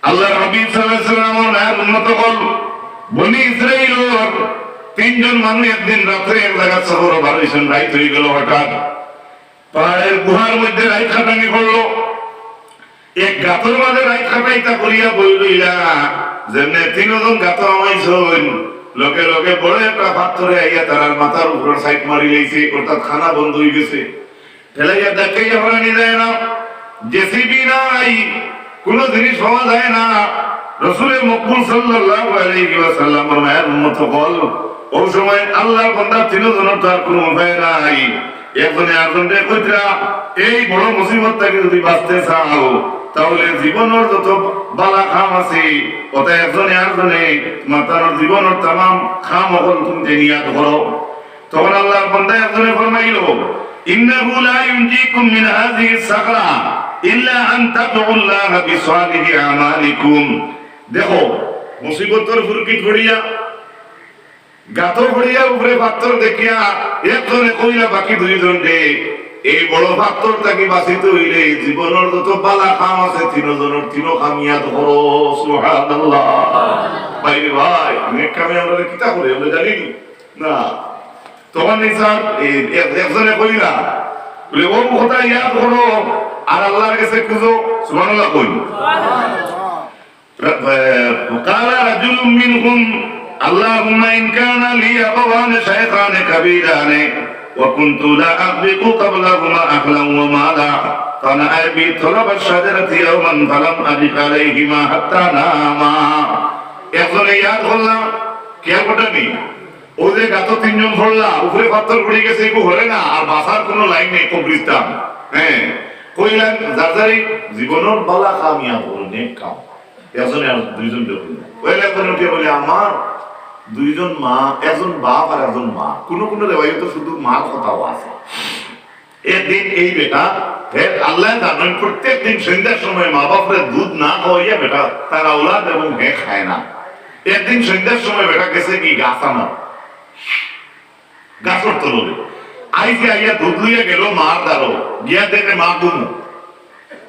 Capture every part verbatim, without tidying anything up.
আল্লাহর হাবিব সাল্লাল্লাহু আলাইহি ওয়াসাল্লামর মায়ার উম্মত অকল, বনি ইসরাইলর তিনজন মানুষ একদিন রাত্রে এক জাগাত সফর বার অইছইন, রাইত অইগেলো হঠাৎ। পাহাড়র গুহার মধ্যে রাইত কাটানি পড়লো। এক গাতর মাঝে রাইত কাটাইতা করিয়া বই রইলা। যেমনে তিনজন গাতো হামাইছইন, লগে লগে বড় একটা পাথরে আইয়া তারার মাথার উপর সাইড মারি লাইছে, অর্থাৎ খানা বন্ধ অইগেছে। ঠেলাইয়া ধাক্কাইয়া হরানি যায় না, জেসিবি নাই, কুনু জিনিস পাওয়া যায় না। রসুলে মকবুল সাল্লাল্লাহু আলাইহি ওয়াসাল্লামর মায়ার উম্মত অকল, অউ সময় আল্লাহর বান্দা তিনজনর তো আর কুনু উপায় নাই। একজনে আরজনরে কইতরা, "এই বড় মুসিবত থাকি যুদি বাঁচতে চাও, তাহলে জীবনর যত বালা কাম আছে, অতা একজনে আরজনে মাতানোর জীবনর তামাম কাম অকল তুমি নিয়াত করো।" তখন আল্লাহর বান্দা একজনে ফরমাইল, "ইন্নাহু লা ইউনজিকুম মিন হাযিহি সাকরা ইল্লা আন তাদউল্লাহা বিসালিহি আমালিকুম।" দেখো, মুসিবতর ফুরকিত পড়িয়া, গাতো পড়িয়া, উপরে পাথর দেখিয়া একজনে কইলা বাকি দুইজনরে, "এই বড় পাথর থাকি বাঁচিতে অইলে জীবনর যত বালা কাম আছে, তিনজনর তিনো কাম নিয়াত করো।" সুবহানাল্লাহ। ভাইরে ভাই, নেক কামে আমরারে কিতা করে, আমরা জানি নি? না। তখন ইনসান, এই, এক-, একজনে কইলা, বলে, "ও কথা ইয়াদ করো, আর আল্লাহর গেছে খুঁজো।" সুবহানাল্লাহ কই। قال رجل منهم: اللهم إن كان لي أبوان شيخان كبيران وكنت لا أسبق قبلهما أهلا ومالا فنأى بي طلب الشجرة يوما فلم أجد عليهما حتى ناما। একজনে ইয়াদ করলা, কে করতানি? অউ যে গাতো তিনজন পড়লা, উপরে পাথর পড়ি গেছে, এগু হরে না, আর বাঁচার কুনু লাইন নাই, কবরিস্তান। হ্যাঁ, কইলা, যার যার জীবনর বালা কাম ইয়াদ করো, নেক কাম। একজনে আর দুইজন দেখইন না। পয়লা একজনে উঠিয়া বলে, "আমার দুইজন মা, একজন বাপ আর একজন মা।" কুনু কুনু রেওয়ায়তো শুধু মার কথাও আছে। একদিন এই বেটা, হে আল্লায় জানইন, প্রত্যেক দিন সন্ধ্যার সময় মা বাপরে দুধ না খাওয়াইয়া বেটা, তার আওলাদ এবং হে খায় না। একদিন সন্ধ্যার সময় বেটা গেছে কি গাছ আনা, গাছর তলরে। আইছে, আইয়া দুধ লইয়া গেল মার দ্বারো, গিয়া দেখে মা ঘুমো।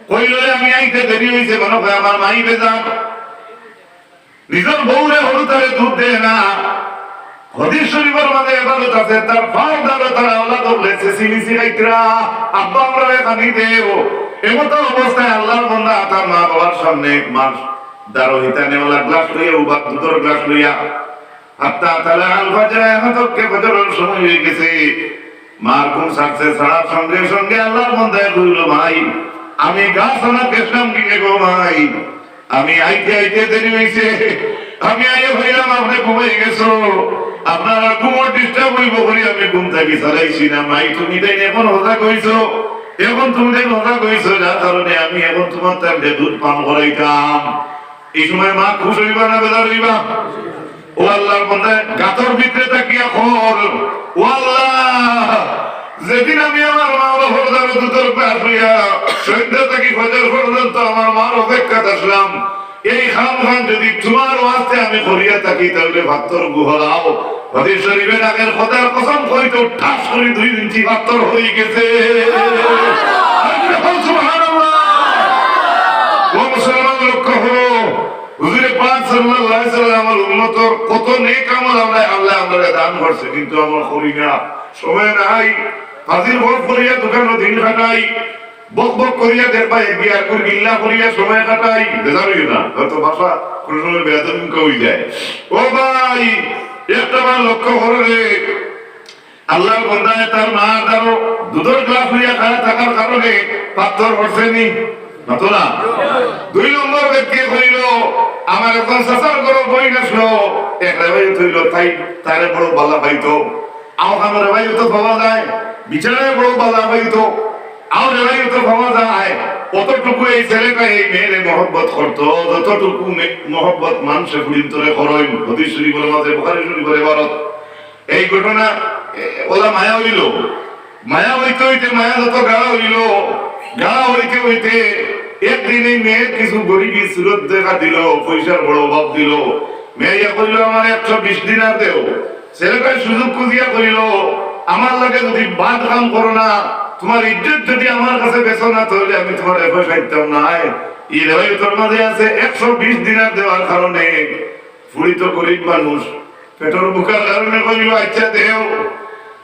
কইল, "আমি আইতে দেরি অইছে, মনে হয় আমার মাই বেজার।" নিজর বউরে হুরুতারে দুধ দেয় না। হাদিস শরীফর মাঝে এবাদত আছে, তার পাও দ্বারো তার আওলাদ অকলে চেঁচিমেচি খাইতরা, "আব্বা, আমরারে পানি দেও।" এমতো অবস্থায় আল্লাহর বান্দা তার মা বাবার সামনে মার দ্বারো হিতা নেওয়ালা গ্লাস লইয়া, উবা দুধর গ্লাস লইয়া, হাত্তা তালা আল ফাজর, এতক্ষে ফজরর সময় অই গেছে। মার ঘুম ছাড়ছে, ছাড়ার সঙ্গে সঙ্গে আল্লাহর বান্দায় কইল, "ভাই, আমি গাছ আনা গেছিলাম কি গো ভাই, আমি আইতে আইতে দেরি অইছে, আমি আইয়া পাইলাম আপনে ঘুমাই গেছো, আপনার আর ঘুমর disturb অইবো করি আমি ঘুম থাকি ছাড়াইছি না। মাই, তুমি তাইন এখন হজা কইছো, এখন তুমি তাইন হজা কইছো, যার কারণে আমি এখন তোমার তাইলে দুধ পান করাইতাম।" এই সময় মা খুশ অইবা না বেজার অইবা? ও আল্লাহর বান্দা, গাতর ভিতরে তাকিয়া কর, "ও আল্লাহ, যেদিন আমি আমার মা বাবার দ্বারো দুধর গ্লাস লইয়া সন্ধ্যা থাকি ফজর পর্যন্ত আমার মার অপেক্ষাত আছলাম, এই কাম খান যদি তোমার ওয়াস্তে আমি করিয়া থাকি, তাইলে পাথরগু হরাও।" হাদিস শরীফে আগর কথার কসম কইতো ঠাস করি দুই ইঞ্চি পাথর অই গেছে। সুবহানাল্লাহ। ও মুসলমান, লক্ষ্য করো, হুজুরে পাক সাল্লাল্লাহু আলাইহি ওয়াসাল্লামর উম্মতর কত নেক আমল আমরা, আল্লাহ আমরারে দান করছে, কিন্তু আমরা করি না, সময় নাই। ফাজিল হক করিয়া দোকানো দিন কাটাই, বক বক করিয়া দেখবা এক বিয়ার করে গিল্লা করিয়া সময় কাটাই, বেজার অইও না, হয়তো ভাষা কোনো সময় বেয়াদবি মুখে অই যায়। ও ভাই, একটা বার লক্ষ্য করো রে, আল্লাহর বান্দায় তার মা দ্বারো দুধর গ্লাস লইয়া খাড়া থাকার কারণে পাথর পড়ছে নি? মাতো না। দুই নম্বর ব্যক্তি কইল, আমার একজন চাচার ঘরো বইন আছলো, এক রেওয়ায়ত অইল তাই তারে বড় বালা পাইতো। আরো খানো রেওয়ায়তো পাওয়া যায়, বিচারে বড় বালা পাইতো। আরো রেওয়ায়তো পাওয়া যায়, অতটুকু এই ছেলেটা এই মেয়েরে মহব্বত করতো, যতটুকু মে-, মহব্বত মানষে ফুড়িন্তরে করইন। হাদিস শরীফর মাঝে, বুখারী শরীফর এবারত। এই ঘটনা, এ, ওলা মায়া অইল। মায়া অইতে অইতে মায়া যত গাঢ় অইল, গাঢ় অইতে অইতে একদিন এই মেয়ের কিছু গরিবি সুরত দেখা দিল, পয়সার বড় অভাব দিল। মেয়ে ইয়া কইল, "আমার একশো বিশ দিনার দেও।" ছেলেটায় সুযোগ খুঁজিয়া কইল, "আমার লগে যদি বাদ কাম করো না, তোমার ইজ্জত যদি আমার কাছে বেচো না, তাহলে আমি তোমার এ পয়সা দিতাম না।" এই রেওয়ায়তর মাঝে আছে, একশো বিশ দিনার দেওয়ার কারণে ফুড়ি তো গরিব মানুষ, পেটর ভুকার কারণে কইল, "আচ্ছা দেও।"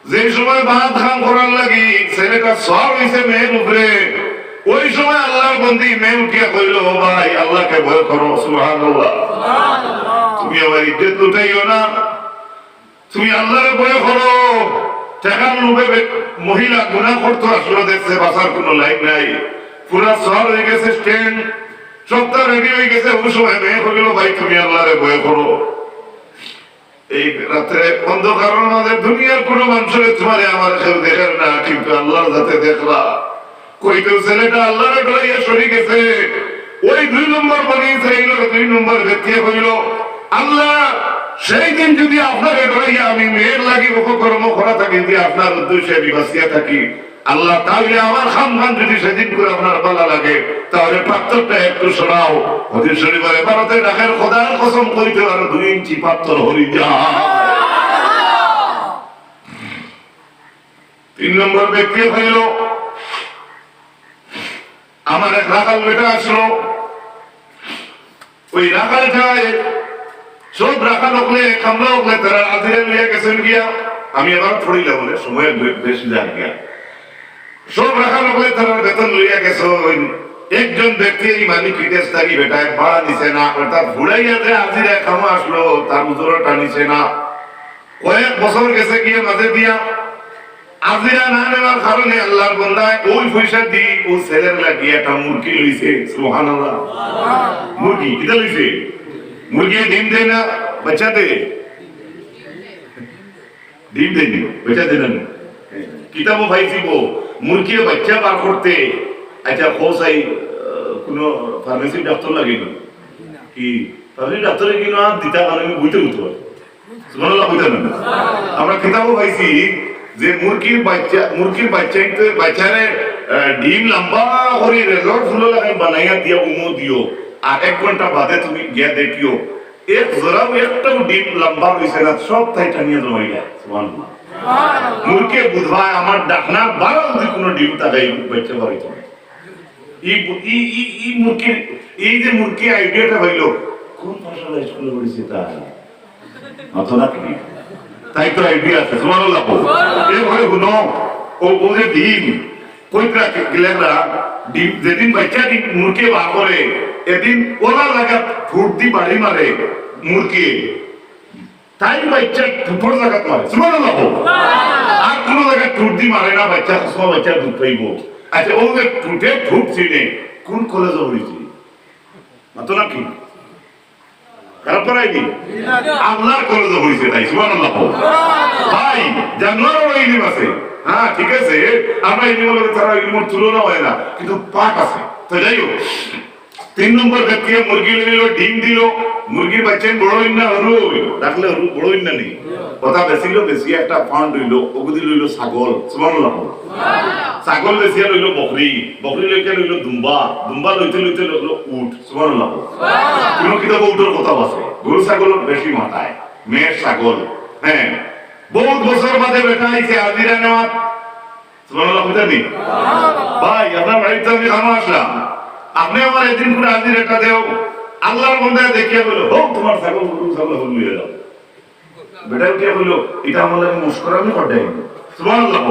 যেই সময় ভাত খান করার লাগি ছেলেটা সওয়ার অইছে মেয়ের উপরে, ওই সময় আল্লাহর বন্দি মেয়ে উঠিয়া কইল, "ও ভাই, আল্লাহকে ভয় করো।" সুবহানাল্লাহ। তুমি আমার ইজ্জত লুটাইও না, তুমি আল্লাহরে ভয় করো। টেকার লোভে বে-, মহিলা গুনাহ করতো, আসলে দেখছে বাঁচার কোনো লাইন নাই। পুরা সওয়ার অই গেছে স্ট্যান্ড, সবটা রেডি অই গেছে। ওই সময় মেয়ে কইল, "ভাই, তুমি আল্লাহরে ভয় করো।" এই রাত্রে অন্ধকারের মাঝে দুনিয়ার কোনো মানুষরে, তোমারে আমারে কেউ দেখের না, কিন্তু আল্লাহর যাতে দেখরা। কইতেও ছেলেটা আল্লাহরে ডরাইয়া সরি গেছে। ওই দুই নম্বর বনি ইসরাইলর দুই নম্বর ব্যক্তি কইল, "আল্লাহ, সেই দিন যদি আপনারে ডরাইয়া আমি মেয়ের লাগি অপকর্ম করা থাকি, যদি আপনার উদ্দেশ্যে আমি বাঁচিয়া থাকি, আল্লাহ, তাহলে আমার খামখান যদি সেদিন করে আপনার ভালা লাগে, তাহলে পাথরটা একটু সরাও।" হাদিস শরীফে ভারতে ডাকের, "খোদার কসম, কইতে পারো দুই ইঞ্চি পাথর হরি যা।" তিন নম্বর ব্যক্তি হইল, আমার এক রাখাল বেটা আসলো, ওই রাখালটায় সব রাখাল হকলে, কামলা হকলে তারা হাজিরা লইয়া গেছেন গিয়া। আমি আবার পড়িলাম বলে সময় বে-, বেশ যাক গিয়া। সব রাখাল হকলে তারা বেতন লইয়া গেছেন। একজন ব্যক্তি এই মালিক বিদেশদারি বেটায় ভাড়া দিছে না, অর্থাৎ ফুড়াইয়া যে হাজিরা কামো আসলো, তার উজুরটা নিছে না। কয়েক বছর গেছে গিয়া মাঝে দিয়া হাজিরা না নেওয়ার কারণে আল্লাহর বন্দায় ওই পয়সা দি ও ছেলের লাগি একটা মুরগি লইছে। সুবহানাল্লাহ। মুরগি কিতা লইছে? মুরগি ডিম দেয় না, বাচ্চা দেয়? ডিম দেয়নি, বাচ্চা দেয় না। কিতাবও পাইছি বো, মুরগির বাচ্চা বার করতে। আচ্ছা, খোঁজ আই, আহ, কোনো ফার্মেসির ডাক্তার লাগে না? কি ফার্মেসির ডাক্তারে কি না দিতা, কারণ আমি বুঝতে বুঝতে পারি। সুবহানাল্লাহ, বুঝলেন না? আমরা কিতাবও পাইছি যে মুরগির বাচ্চা, মুরগির বাচ্চা কিন্তু বাচ্চারে, আহ, ডিম লম্বা করে রেলর ফুলো লাগাই বানাইয়া দিয়া উমো দিও, আর এক ঘন্টা বাদে তুমি গিয়া দেখিও, এক জোড়াও একটাও ডিম লম্বা হইছে না, সব তাই টানিয়া জমাইলা। সুবহানাল্লাহ। মুরগি বুঝবায় আমার ডাকনার বারো যদি কোনো ডিম তাকাই বাচ্চা বাড়িতে। এই বু-, এই, এই, এই মুরগির, এই যে মুরগি আইডিয়াটা হইল, কোন ভাষার স্কুলে পড়েছে তা? মাথা না কি? তাই তো আইডিয়া আছে, সুবহানাল্লাহ কও। এরপরে হুনো, ও, ও যে ডিম, কইতরা গেলেরা, ডিম, যেদিন বাচ্চা ডিম মুরগি বার করে, এদিন ওলা লাগা ঠুট দি বাড়ি মারে মুরগি। তাই বাচ্চা ঠুটর জাগাত মারে। সুবহানাল্লাহ কও। আর কোনো জাগাত ঠুট দি মারে না, বাচ্চা কসমা বাচ্চা দুধ পাইব। আচ্ছা, ও যে ঠুটে ঠুট চিনে, কোন কলেজে পড়েছে? মাতো না কি? খারাপ করাই দি? আল্লাহর কলেজে পড়েছে তাই। সুবহানাল্লাহ কও। ভাই, জানোয়ারও ইলিম আছে। হ্যাঁ, ঠিক আছে, আমরা ইলিম বলে তারা ইলিমের তুলনা হয় না, কিন্তু পাঠ আছে। তো যাই হোক, তিন নম্বর ব্যক্তি মুরগি লইল, ডিম দিল, মুরগির বাচ্চা বড় হইন না, হুরু হইল, রাখলে হুরু বড় হইন না নি? কথা বেচিল, বেচিয়া একটা ফান্ড হইল, ওগুদি লইল ছাগল, সুবহানাল্লাহ। ছাগল বেচিয়া লইল বকরি, বকরি লইতে লইল দুম্বা, দুম্বা লইতে লইতে লইল উট, সুবহানাল্লাহ। কোনো কিতাব উটের কথা আছে, গরু ছাগল বেশি মাথায়, মেষ ছাগল, হ্যাঁ। বহুত বছর বাদে বেটা আইছে হাজিরা নেওয়াত, সুবহানাল্লাহ, বুঝলেন নি? ভাই, আপনার বাড়িতে আমি খামো আসলাম, আপনি আমার একদিন করে হাজির এটা দেও। আল্লাহর বন্দায় দেখিয়া বলে, "হোক, তোমার ছাগল, গরু ছাগল, হল নিয়ে যাও।" বেটা উঠিয়া বলল, "এটা আমার লাগে মুস্কুরামি করে দেয়।" সুবহানাল্লাহ।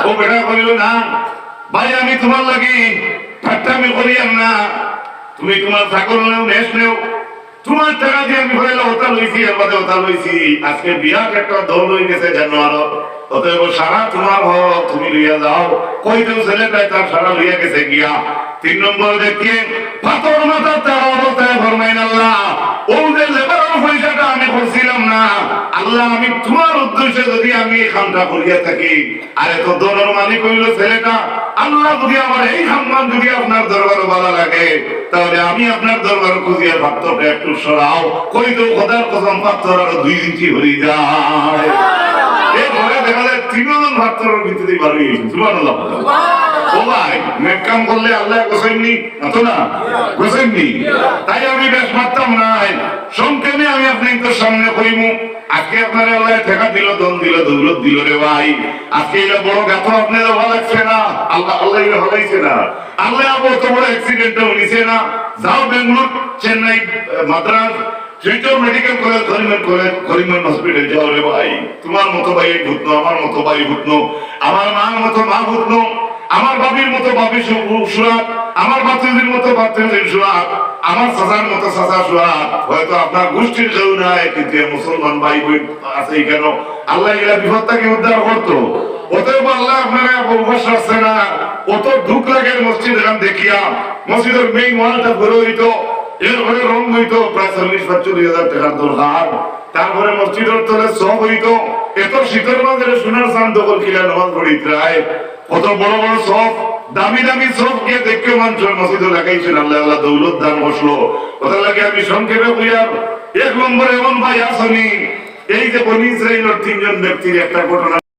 ও বেটা বলল, "না ভাই, আমি তোমার লাগি ঠাট্টামি করি আর না, তুমি তোমার ছাগল নেও, মেষ নেও।" তোমার টাকা দিয়া আমি পয়লা ওটা লইছি, এর বাদে ওটা লইছি। আজকে বিরাট একটা দল হয়ে গেছে জানোয়ার। অতএব সারা তোমার হক, তুমি লইয়া যাও। কইতেও ছেলেটায় তার সারা লইয়া গেছে গিয়া। তিন নম্বর ব্যক্তি পাথর মাথার তারা অবস্থায় ফরমাইন, "আল্লাহ, ও যে লেবারর পয়সাটা আমি করছিলাম না, আল্লাহ, আমি তোমার উদ্দেশ্যে যদি আমি এই কামটা করিয়া থাকি, আর এত ধনর মালিক হইল ছেলেটা, আল্লাহ, যদি আমার এই সম্মান যদি আপনার দরবারো ভালা লাগে, তাহলে আমি আপনার দরবারো খুজিয়া পাথরটা একটু সরাও।" কইতেও খোদার কসম, পাথর আরো দুই ইঞ্চি হয়ে যায়। এরপরে দেখা যায় তিনজন পাথরের ভিতরে বার হয়ে গেছে। সুবহানাল্লাহ। ও ভাই, নেক কাম করলে আল্লাহ গোসাইননি, মাতো না? গোসাইননি। তাই আমি বেশ মারতাম নাই। সংক্ষেপে আমি আপনাদের সামনে কইমু, আজকে আপনারে আল্লায় টেকা দিল, ধন দিল, দৌলত দিল রে ভাই। আজকে ইলা বড় গাতো আপনে যাওয়া লাগছে না, আল্লায়, আল্লায় ইলা হলাইছে না। আল্লায় আবার অত বড় accident ও নিছে না। যাও বেঙ্গালুর, চেন্নাই, মাদ্রাজ, শিলচর মেডিকেল কলেজ, করিমগঞ্জ কলেজ, করিমগঞ্জ হসপিটাল যাও রে ভাই। তোমার মতো ভাই হুতনো, আমার মতো ভাই হুতনো, আমার মার মতো মা হুতনো, আমার ভাবির মতো ভাবি সু-, সুরাত, আমার ভাতিজির মতো ভাতিজির সুরাত, আমার চাচার মতো চাচা সুরাত। হয়তো আপনার গোষ্ঠীর কেউ নাই, কিন্তু এ মুসলমান ভাই বোন আছে কেন? আল্লায় ইলা বিপদ থাকি উদ্ধার করতো। অতএব আল্লায় আপনারে অভ্যাস রাখছে না। অত দুঃখ লাগে মসজিদ এখান দেখিয়া, মসজিদের মেইন ওয়ালটা ভরে হইতো, এরপরে রং হইতো, প্রায় চল্লিশ পঁয়তাল্লিশ হাজার টেকার দরকার। তারপরে মসজিদর তলে সফ হইতো, এত শীতর মাঝে সোনার চান দখল কিলা নামাজ পড়িতরায়। কত বড় বড় সফ, দামি দামি সফ গিয়া দেখিও মানুষর মসজিদো লাগাইছইন, আল্লায় আল্লায় দৌলত দান করছিল। অতার লাগি আমি সংক্ষেপে কইয়ার, এক নম্বরে এমন ভাই আছনি, এই যে বনি ইসরাইলর তিনজন ব্যক্তির একটা ঘটনা